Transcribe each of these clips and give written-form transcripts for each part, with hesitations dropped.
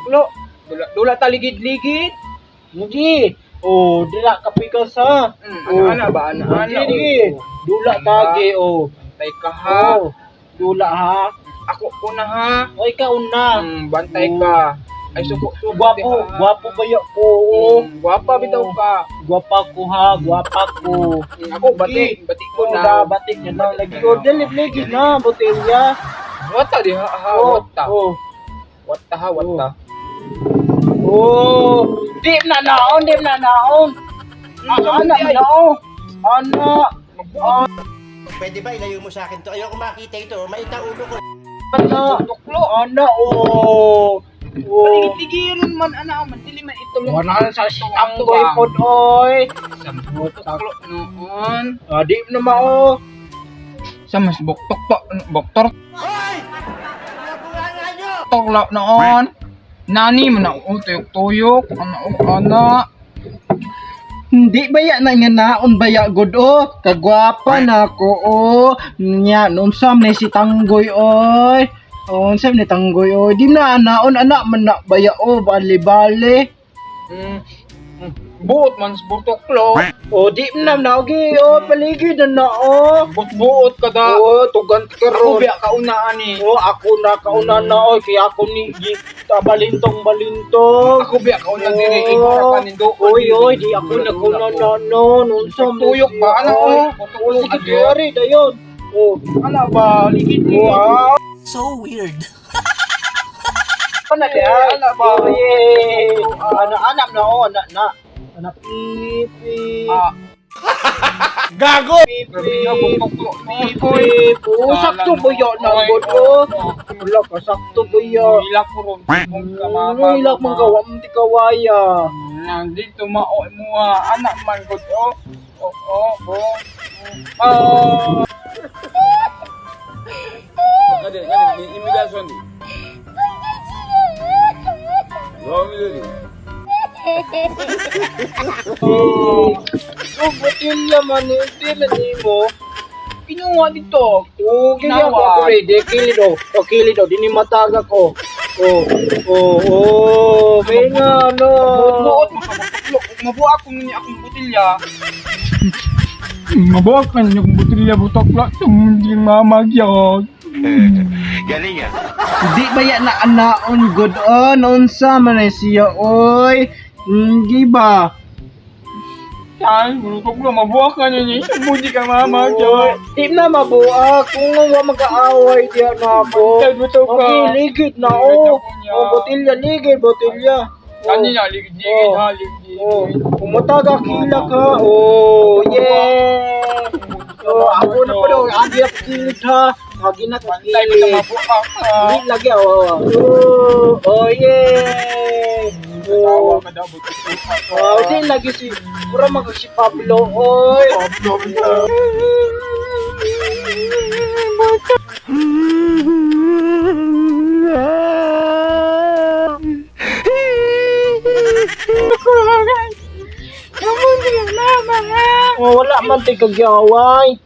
Tuklo. Dula, dula ta ligid-ligid. Hindi. Oh, dila kapikas ha. Ana ana ba ana ana. Hindi, Oh. Dula tagi oh. Bantay ka ha. Oh. Dula ha. Ako una ha. O ikaw na. Bantay Oh. ka. Ay suko suko Gwapo, diha. gwapo ba ya ko? Oh. Gwapa bitaw ka. Gwapa ko ha, gwapa ko. Ako bati, bati ko Oh, na. da batik niya na lagi. Oh, dili lagi na botelya. Wata diha ha, Oh, wata. oh. Wata ha, wata. Oh, di na naon, di na naon. Ana na oh. Ana, Pwede ba ilayo mo sa akin to? Ayoko makita ito. Maita ulo ko. ana, Tuklo. ana oh. Oh. Paligid-ligiran man ana man dili man ito lang. Wala sa tanggoy pod oy. Sa tuklo noon. Ah, di na mao. Sa mas buktok to, buktor. Tuklo noon. Nani man na oh, tuyok-tuyok, ana oh, ana. Hindi ba ya na nga naon ba ya god oh? Kagwapa na ko oh. Nya nunsam ni si Tanggoy oy. Oh, unsam ni Tanggoy oy. Di na naon anak man na ba ya oh, bali-bali. Buot man sa butuklo. Oh, di na na ogi oh, paligid na na oh. Buot-buot ka da. Oh, tugan Ako karon. biya kauna ani. Oh, ako na kauna na oy, kaya ako ni gi- ta balintong balintong. Ako biya kauna diri igora ka nindo. Oy, oy, di ako na kauna na no, nunsam ni Tuyok siya, ba ana oy. oh. Oh, sige, diri dayon. Oh, Ana ba ligid oh, ah. So weird. Ana di ay. Ana ba? Oh, yeah. Ana anak na oh, anak na. Anak pip pip. Ah. Gago! Pip Grabe na pip. butuklo. Pip pip. Oh, sakto ba yan na god oh. Wala ka sakto ba yan. Hilak ko ron. Mong kamama. Ilak mong gawa mong tikawaya. Nandito mao mo ha. Anak man gud oh. Oh oh oh. Ah. Kade, kade, ni immigration di. Wrong di. Oh, botilya man hindi na nimo. Kinuha dito. Oh, kaya ako Ginawa. ako ready. Kili do. Oh, kili do. Dini mataga ko. Oh, oh, oh. May nga, no. Buot-buot mo sa butuklo. Mabuak ko ni akong botilya. Mabuak man yung botilya butuklo. Tumundi mamagyog. Galing ah. Di ba yan na anaon good on? Unsa man ay siya, oy? Hindi ba? Yan, butuklo mabuak ka niya. Tumundi ka mamagyog. Di na mabuak. Kung nga mag-aaway diyan na ako. Bantay butok ka. Okay, ligid na, oh. Oh, botilya, ligid, botilya. Oh. Kanina, ligid-ligid Oh. ha, ligid-ligid. Oh, umataga kila ka. Oh, yeah. Oh, ako na pa daw. Agi ako kilid ha. Agi na ko Bantay mo kilid. mabuak ka. Hindi lagi oh. Oh, oh yeah. Tawa Oh. ka daw, butuklo ka. Oh, di lagi si mura mag si Pablo oy. Pablo. Oh, wala man ti kagyaway.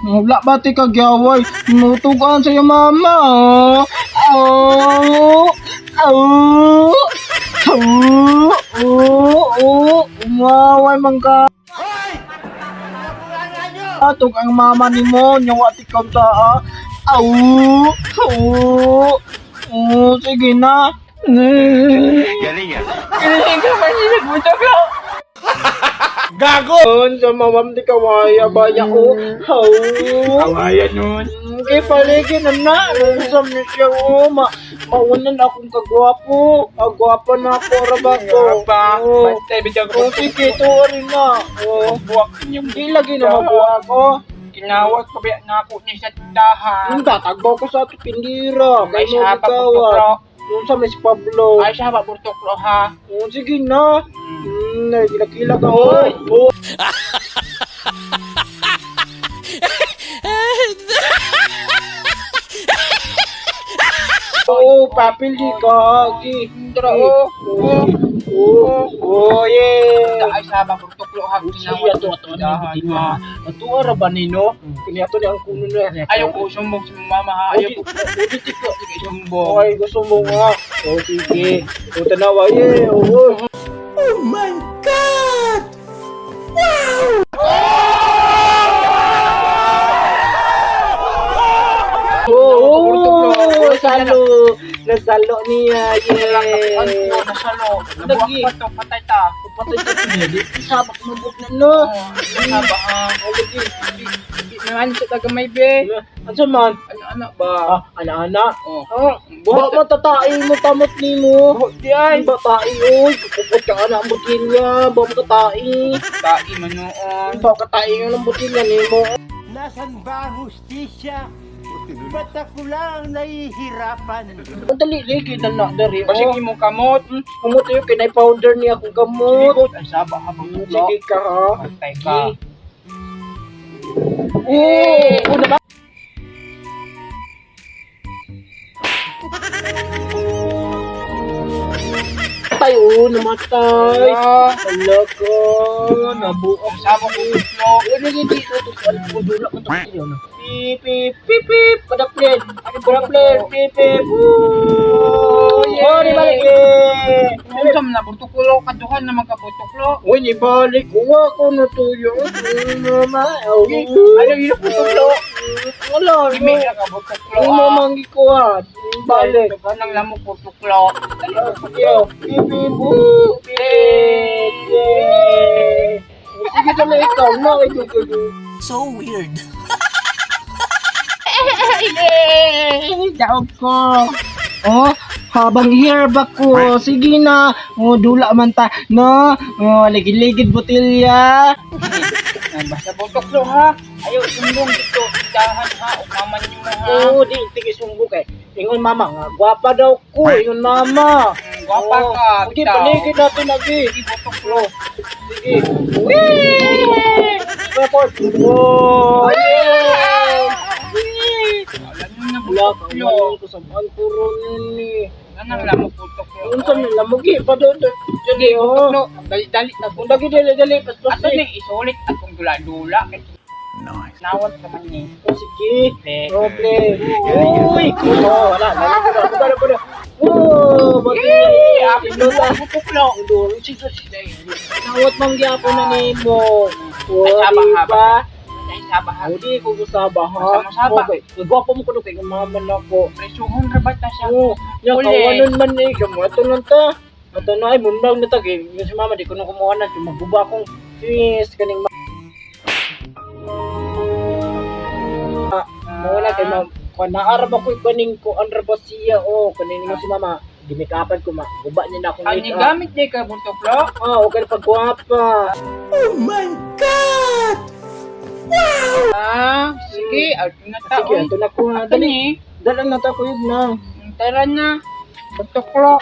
Wala ba ti kagyaway? Mutugan sa iyo mama. Oh. Oh. Oh. Oh. Oh. Oh. Umaway man ka. Atog ang mama nimo, nyawa ti kamta ah. Au. Oh. Oh, sige na. Galing ah. Kinilig ka man siya, butuklo. Gago! Sa mamam di kawaya ba ya oh. Au. Kawayan nun. Okay, paligid na na. Nung ni siya, oh, maunan akong kagwapo. Kagwapo na ako, raba ko. Pa, Oh, bantay bitaw oh, sige, tuwa rin na. Oh, Buwak niyo. di lagi na mabuha ko. Kinawat pa ba na ako niya sa tindahan. Ang tatagbaw ko sa ato pindira. Ay Kay mo siya pa bitawa. butuklo. Nung sa si Pablo. Ay siya pa butuklo ha. Oh, sige na. Nagkila ka, oh. Oh. Oh, papili ka. Gi. Tara, oh. Oh, oh, oh, yeah. Ay siya pa butuklo. Tuklo ha. Sige, ato ato Dahan, ano ha. Ato ara ba nino? Kini ato ni ang kuno na. Ayaw ko sumbong sa mama ha. Ayaw ko. Udi tika. Sige, sumbong. Okay, gusto mo nga. O sige. O tanawa, ye. Oo. Oh my God! Oo, salo. Nasalo niya. Ang Ye. ko nasalo. Nabuak Lagi. pa to, patay ta. Patay ka niya. Di sabak mabot na no. Oo, saba ha. O lagi. Di naman sa tagamay be. Ano man? Ano anak ba? Ah, ana-ana. Oh. Ah, ba matatain mo tamot nimo. Di ay. Ba tae oy, kupot ka na ang botilya, ba makatai. Tai manuon. Ba katai nga ng botilya nimo. Nasaan ba ang hustisya? Ba't ako lang nahihirapan? Ang dali lagi na na dari. Basig Oh. imong kamot. Kumot yo kinay powder niya akong gamot. Ay saba ha pagtuklo. Sige ka ha. Patay ka. Oh, una ba? Patay, oh, namatay. Ah, Ala ko, nabuok. saba ko tuklo. Ano yung dito? Ito, dula ko ito. Pip, pip, pip, pip. Padaplen. Padaplen. Pip, pip. Woo! Yeah. Oh, di balik. Eh. Unsa man na butuklo kaduhan na magkabutuklo. Uy, ni balik. Uwa ko natuyo. Mama. Oh. Ano yun butuklo? Wala. Imi ra ka butuklo. Ang mamang ikuha. Balik. Nang lamok butuklo. Yo, pip, pip. Woo! Pip, yeah. Sige na ikaw na. Ikaw, ikaw. So weird. Daog ko. Oh, habang here ba ko? Sige na. Oh, dula man ta. No. Oh, ligid-ligid botilya. Basta butuklo ha. Ayaw sumbong dito. Dahan ha. Umaman nimo ha. Oo, di tige sumbo kay. Ingon mama nga, gwapa daw ko. Ingon mama. Gwapa Oh, ka, Sige, bitaw. paligid natin lagi. Sige butuklo. Sige. Wee! Record. Oh, yeah! Alam mo na Wala ka, butuklo. wala ko sa puro ni. Anang lamok butuklo. Unsa man lamugi pa doon. Sige, oh. Butuklo. Dali-dali na Kung dagi dali dali pas pas. Ato ning isulit atong dula-dula. Nice. Nawat ka man ni. Oh, sige. Play. Oh, play. Uy, kuno. Wala, wala, wala, wala, wala. Oh, Eh, bagay. apil na butuklo. Sige, sige. Nawat mang gyapon na nimo. Ay, saba, Oh, haba. ba? Ay saba ha. Odi ko gusaba ha. Sama-saba. Okay. Gwapo mo kuno kay mama nako. Presuhon ra ba ta siya? Oh, ya Uli. kawanon man eh kamo ato lang ta. Ato na ay mundang na ta kay yung si mama di ko na kumuha na magbuba akong fish kaning ma. Mo na kay ma kuan naarab ako kaning kuan ra ba siya o kaning nga si mama gimikapan ko ma guba niya na akong Ani makeup. gamit ni ka butuklo? Ah, okay pagwapa. Oh my God! Ah, sige, ato na ta. Sige, ato na ko na Ato dali. ni. Dala na ta kuyog na. Tara na. Butuklo.